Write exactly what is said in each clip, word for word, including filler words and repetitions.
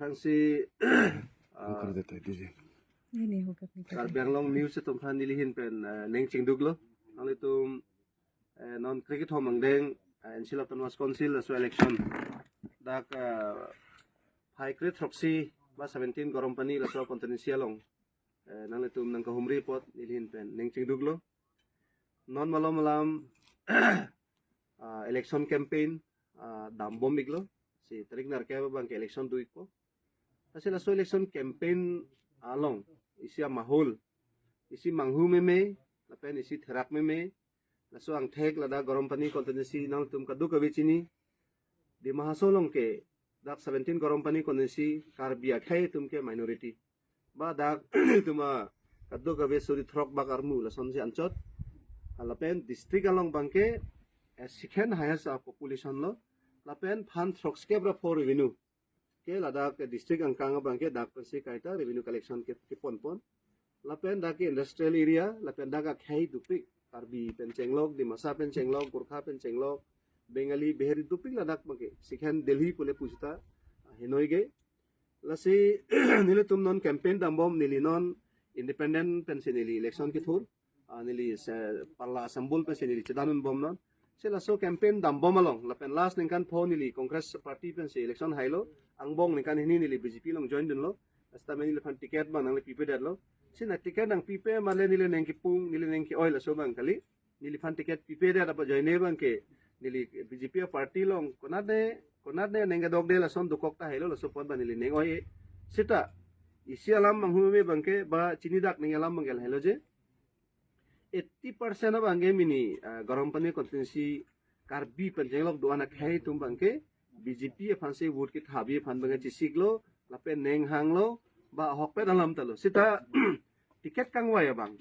Aphrangsi ah, Ini hukap ni. Karbi Anglong News atum aphan neli ahin pen ah, neng chingduklo. Nanglitum eh, non krekethom angdeng eh, N C Hills Autonomous Council laso election dak eh, phai kre throksi ba seventeen Garampani laso constituency along eh, nanglitum nangkahumri apot neli ahin pen neng chingduklo. Non malom alam ah, election campaign ah, dambom iklo. Si tarik nerkep abangke election do-ikpo. Lasi laso election campaign along isi amahol, isi manghu meme, lapen isi therak meme, laso angthek ladak Garampani constituency nangtum kadokave chini. Dima Hasao along ke dak seventeen Garampani constituency Karbi akhei atum ke minority. Ba dak itum kadokave suri throk bak armu lasonsi anchot. Lapen district along abangke eh, second highest ah, population lo. Lapen phan throkskep ra pho revenue. Ke ladak district angkang abangke dak pensi kaita revenue collection ke keponpon. Lapen dak ke industrial area, lapen dak akhei dopik. Karbi pen chenglok, Dimasa pen chenglok, Gorkha pen chenglok, Bengali, Bihari dopik ladak abangke. Second Delhi pule pu sita ah, henoi ke. Lasi nelitum non campaign dambom, neli non independent pensi neli election kethur. Ah, neli se pala asambul pensi neli chedan-unbomnon. Si laso campaign dambom along lapen last ningkan pho neli Congress party pensi election hailo. Angbong ningkan hini neli B J P along join dunlo. Lasi tame neliphan ticket abang nangli pipedetlo. Si na ticket nangpipe male neli neng kipung, neli neng ke-oi laso abang kali. Neliphan ticket pipedet apa joine abangke neli B J P party along konatne konatne neng kedokde lason dokok ta hailo, laso apot abang neli neng oi. Sita isi alam manghu meme abangke ba chinidak neli alam abangke lahelo je eighty percent abangke mini ah, Garampani constituency Karbi pen chenglok do-an akhei atum abangke B J P aphansi vote kethabi aphan abangke chesiklo, lapen neng hanglo, ba ahokpet alam talo. Sita ticket kangvai abang.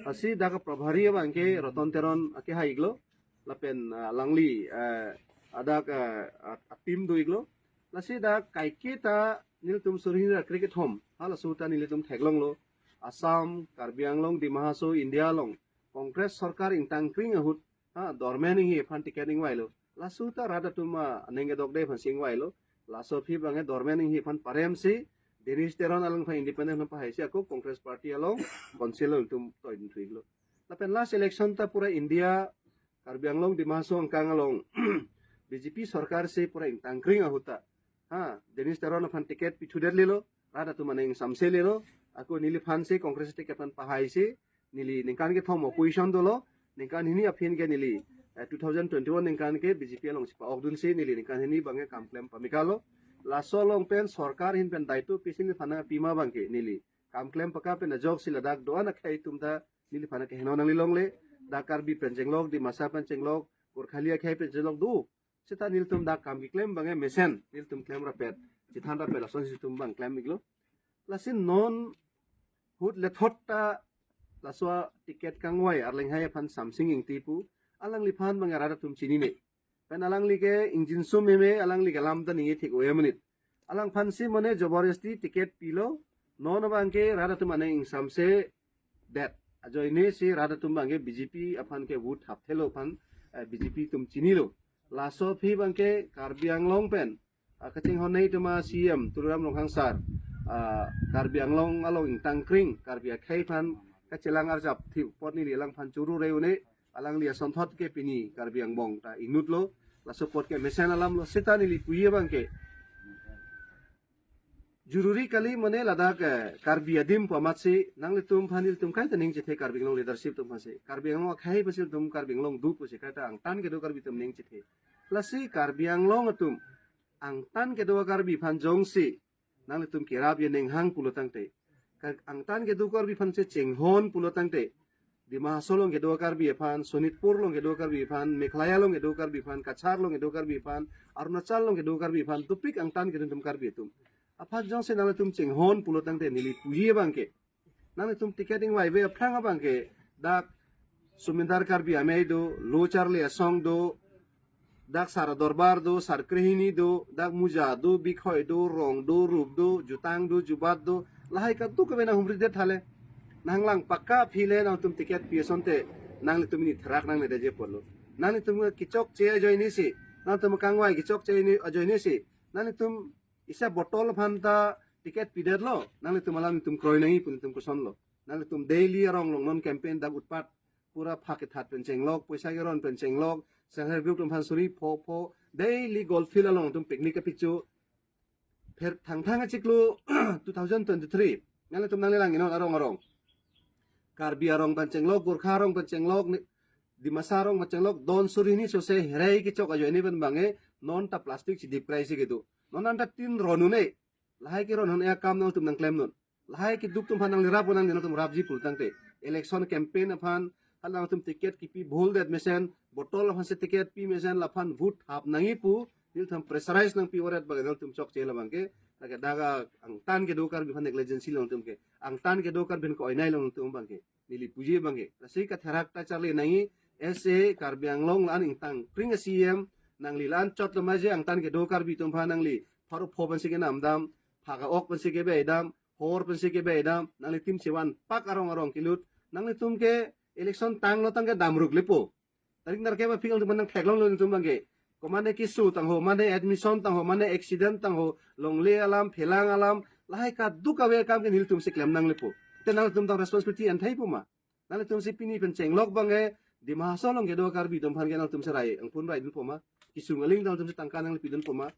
Lasi dak Prabhari abangke Ratan Teron akehai iklo. Lapen ah, alangli eh, adak eh, a- a-team do-iklo. Lasi dak kaiketa nelitum suri hini ra krekethom. Halaso ta nelitum theklonglo. Assam, Karbi Anglong, Dima Hasao, India along Congress sorkar ingtangkring ahut ha, dormen inghi aphan ticket ingvailo. Laso ta rat atum ah, neng kedokde aphansi ingvailo. Laso aphi abangke dormen inghi aphan paremsi Danish Teron alangphan independent aphan pahaisi ako Congress party along council along itum toidun thuiklo. Lapen last election ta pura India, Karbi Anglong, Dima Hasao angkang along B J P sorkar si pura ingtangkring ahut ta ha, Danish Teron aphan ticket pithudetlelo, rat atum aneng samselelo. Ako neliphansi Congress ticket aphan pahaisi neli ningkan kethom opposition dolo. Ningkan hini aphi ke neli eh, two thousand twenty-one ningkan ke B J P alongsi pa-okdunsi neli ningkan hini abangke kam klem pamikalo. Laso along pen sorkar ahin pen daito pisi neliphan pima abangke neli kam klem paka pen ajoksi ladak do-an akhei atum ta neliphan keheno nanglilongle. Dak Karbi pen chenglok, Dimasa pen chenglok, Gorkhali akhei pen chenglok do. Sita nelitum dak kam keklem abangke mesen, nelitum klem rapet, chethan rapet, lasonsi itum abang klem-iklo. Lasi non ahut lethot ta laso ticket kangvai Arleng Hai aphan Samsing Ingti pu, alangliphan abangke rat atum chinine. Pen alangli ke ingjinso meme, alangli ke alam ta ningje thik-oi amonit. Alangphansi mane joborjosti ticket pilo, non abangke rat atum aneng ingsamsedet. Ajoine si rat atum abangke B J P aphan ke vote thapthelo aphan eh, B J P atum chinilo. Laso aphi abangke Karbi Anglong pen ah, kachinghon nei atum a C E M Tuliram Ronghang sir ah, Karbi Anglong along ingtangkring Karbi akhei aphan kachelang arjap thip apot neli alangphan churu re-une. Alangli asonthot ke pini Karbi angbong ta inutlo. Laso apot ke mesen alamlo. Sita neli puji abangke jururi kali mane ladak eh, Karbi adim pu amatsi nanglitum aphan nelitum kaita neng chethe, Karbi Anglong leadership atum aphansi, Karbi Anglong akhei aphansi, itum Karbi Anglong do pusi kaita angtan kedo Karbi atum neng chethe. Lasi Karbi Anglong atum angtan kedo Karbi aphan jongsi nanglitum kerap ye neng hang pulo tangte, ka- angtan kedo Karbi aphansi chinghon pulo tangte, Dima Hasao along kedo Karbi aphan, Sonitpur along kedo Karbi aphan, Meghalaya along kedo Karbi aphan, Cachar along kedo Karbi aphan, Arunachal along kedo Karbi aphan, dopik angtan kedo atum Karbi atum aphan jongsi nanglitum chinghon pulo tangte, neli puji abangke nanglitum ticket ingvaive aphrang abangke dak Sumindar Karbi Amei do, Lo Charli Asong do, dak Sar Dorbar do, Sar Krehini do, dak Muja do, Bikhoi do, Rong do, Rup do, Jutang do, Jubat do, lahai kadokave nanghumridet thale. Nanglang pakka aphi le nangtum ticket pi asonte, nanglitum pini therak nangne daje polo. Nanglitum kechokche ajoinesi, nangtum kangvai kechokche ajoinesi, nanglitum Isa bottle aphan ta ticket pidetlo, nanglitum alam nelitum kroi nangji pu nelitum kosonlo. Nanglitum daily arong along non campaign dak utpat, pura phak kethat pen chenglok, poisa keron pen chenglok, self help group atum aphan suri pho pho, daily Golf Field along nelitum picnic kepichu. Pher thangthang achiklo two thousand twenty-three, nanglitum nanglelangnon arong arong. Karbi arong pen chenglok, Gorkha arong pen chenglok, ni-, Dimasa arong pen chenglok, don suri hini sose herai kechok ajoine pen abangke, non ta plastic chidip krai si kedo. Non anta tin ron un-e, lahai ke ron un-e akam nangtum nangklemnon. Lahai keduk atum aphan nanglirap nanglitum rapji pulo tangte, election campaign aphan, hal nangtum ticket kipi bhul det mesen, bottle aphan si ticket pi mesen, laphan vote hap nangji pu, nelitum pressurize nangpi oret abang nangtum chokche la abangke, lake dak angtan kedo Karbi aphan negligence lo nangtum ke, angtan kedo Karbi aphan ko-oinai lo nangtum abangke, neli puji abangke. Lasi katherak ta charli nangji, S A Karbi Anglong la-an ingtang kring C M, nangli la-an chot lama je angtan kedo Karbi atum aphan nangli pharo pho pensi kenamdam, phaka ok pensi kebeidam, hor pensi kebeidam, nangli tim chevan pak arong arong kelut, nanglitum ke election tanglo tangke damruk lepo. Tarik nerkep aphi nangtum nangtheklonglo nelitum abangke. Komane keso tangho, mane admission tangho, mane accident tangho, longle alam, phelang alam, lahai kaduk ave akam ke nelitum si klem nanglepo. Te nangtum tang responsibility an thai po ma? Nangtum si pini pen chenglok abangke, Dima Hasao along kedo Karbi atum aphan ke nangtum si rai angpun rai dunpo ma? Kesung aling nangtum si tangka nangpidunpo ma?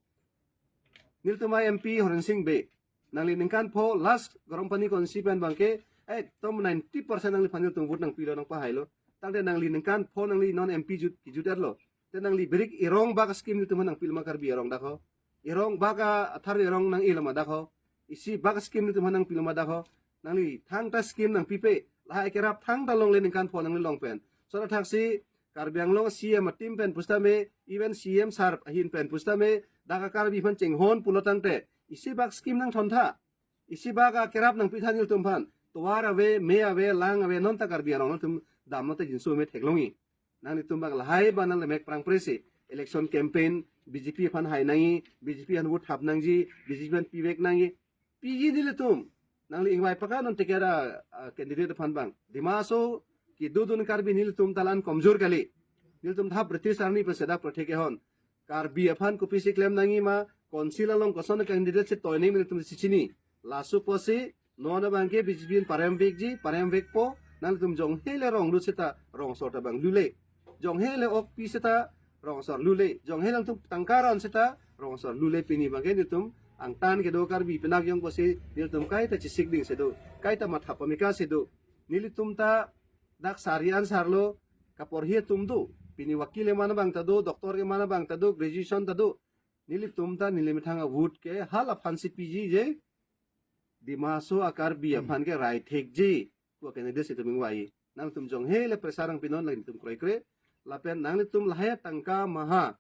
Nelitum a M P Horensing Bey, nangli ningkan pho last Garampani constituency pen abangke, eh, tom ninety percent nangliphan nelitum vote nangpilo nangpahailo. Tangte nangli ningkan pho nangli non M P jut, kijut etlo. Te nangli birik erong bak scheme nelitum aphan nangpilo ma Karbi arong dak ho? Erong bak a-athar erong nang-elo ma dak ho? Isi bak scheme nelitum aphan nangpilo ma dak ho? Nangli thangta scheme nangpipe, lahai kerap thangta longle ningkan pho nangli long pen. Sora thaksi Karbi Anglong C M a-team pen pusitame, even C M sir ahin pen pusitame, dak a Karbi aphan chinghon pulo tangte, isi bak scheme nangthontha, isi bak a kerap nangpitha nelitum aphan. Tovar ave, me ave, lang ave, non ta Karbi arong nangtum damlo te jinso me theklongji. Nanglitum abang lahai abang nanglemek prangpre si election campaign B J P aphan hai nangji, B J P aphan vote hap nangji, B J P aphan pivek nangji. Piji nelitum, nangli ingvai paka non ticket a, a candidate aphan abang. Dima Hasao kedodun Karbi nelitum ta la-an komjor kali. Nelitum thap British arni pen sedak prothek ehon. Karbi aphan kopisi klem nangji ma, council along koson candidate si toi nangji nelitum si chini. Laso apotsi, non abangke B J P in parem vekji, parem vekpo, nangtum jonghe le rong lut seta rong asor ta abang lule. Jonghe le ok pi seta rong asor lule. Jonghe nangtum tangka ron seta rong asor lule pini abangke nelitum angtan kedo Karbi penak jong apotsi nelitum kaita chesik ding si do. Kaita matha pameka si do. Nelitum ta dak sari ansarlo kaporhi atum do. Pini wakil eman abang ta do, doctor eman abang ta do, graduation ta do. Nelitum ta neli methang a vote ke hala aphan si piji je Dima Hasao a Karbi aphan ke rai thekji pu a candidate si itum ingvai. Nangtum jonghe le pressure nangpinon, nangtum kroikre. Lapen nanglitum lahai tangka maha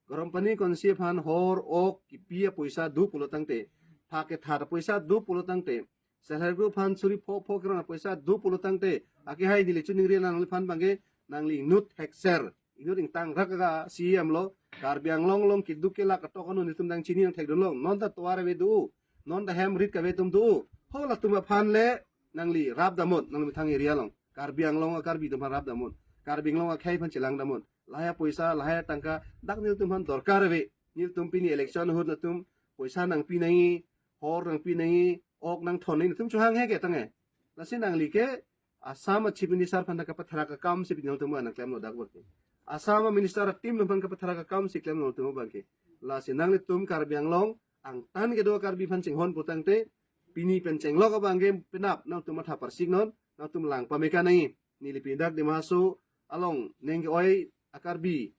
Garampani constituency aphan hor ok kipi apoisa do pulo tangte, phak kethat apoisa do pulo tangte, self help group aphan suri pho pho keron apoisa do pulo tangte, akehai neli chuningri nangliphan abangke, nangli inut hekser, inut ingtang rak aga C M lo, Karbi Anglong along keduk kelak atok anu nelitum nangchini nangthekdunlong, non ta tovar ave do, non ta hem rit kave atum do, ho latum aphan le nangli rap damnon, nangli methang area along, Karbi Anglong a Karbi atum aphan rap damnon, Karbi Anglong akhei aphan chelang damnon, lahai apoisa, lahai atangka, dak nelitum aphan dorkar ave, nelitum pini election ahut nangtum poisa nangpi nangji, hor nangpi nangji, ok nangthon nangji, nelitum chohang he ke tangte. Lasi nangli ke Assam a Chief Minister aphan ta kapatherak akam si pini nangtum nangklemlo dak abangke. Assam a Minister a-team aphan kapatherak akam si klemlo nangtum abangke. Lasi nanglitum Karbi Anglong angtan kedo Karbi aphan chinghon pulo tangte, pini pen chenglok abangke penap nangtum matha parsiknon, nangtum lang pameka nangji. Neli pini dak Dima Hasao along neng ke-oi a Karbi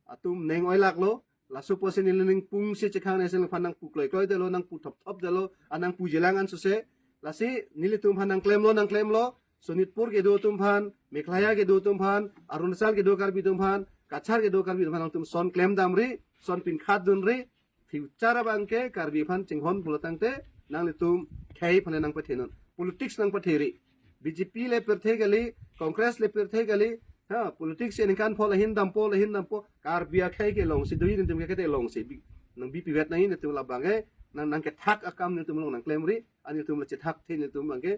atum neng-oi laklo, laso apotsi neli ning pung si chekhang nesi nangphan nangpu kloi kloi detlo, nangpu thop thop detlo, a nangpu jilang an sose, lasi nelitum aphan nangklemlo, nangklemlo, Sonitpur kedo atum aphan, Meghalaya kedo atum aphan, Arunachal kedo Karbi atum aphan, Cachar kedo Karbi atum aphan nangtum son klem damri, son pinkhat dunri, future abangke Karbi aphan chinghon pulo tangte, nanglitum khei aphan le nangpathenon. Politics nangpatheri. B J P le pirthe kali, Congress le pirthe kali, ha, politics ningkan pho lahin dampo, lahin dampo, Karbi akhei ke longsi doji nelitum ke kete longsi bi, nangbi pivet nangji nelitum labangke, nang, nangkethak akam nelitum along nangklemri, an nelitum le chethak the nelitum abangke,